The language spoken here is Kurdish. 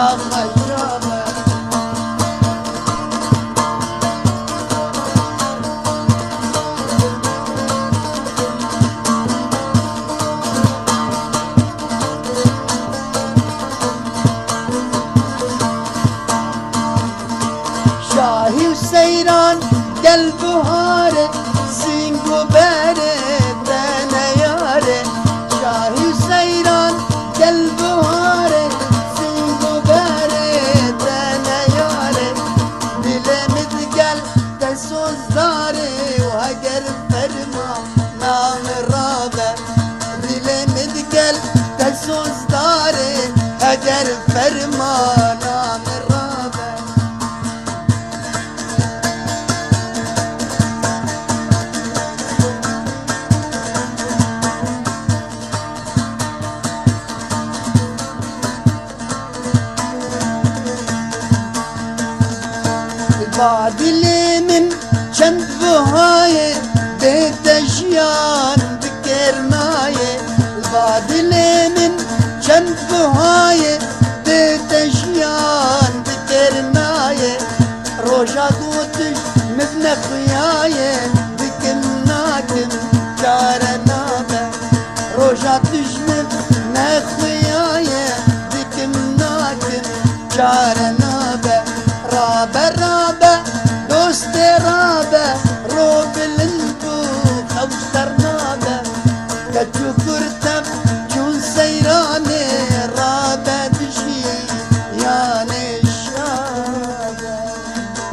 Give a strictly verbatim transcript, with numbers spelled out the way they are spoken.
Şahî û seyran gel buhare, sîng û berê te neyare. Şahî û seyran gel buhare, sîng û berê te neyare. Dilê min digel te sozdarê û heger fermana min rabe. Dilê min digel te sozdarê, heger fermana min rabe. Ba dilê min çend buhayê, bê te jiyan dikirnayê. Ba dilê min çend buhayê, bê te jiyan dikirnayê. Roja ku tu ji min nexuyaye, dikim nakim çare nabe. Roja tu ji min nexuyaye, dikim nakim çare nabe. Rabe, rabe, dostê rabe, ro bilind bû, xew ji ter nabe. Keç û kurt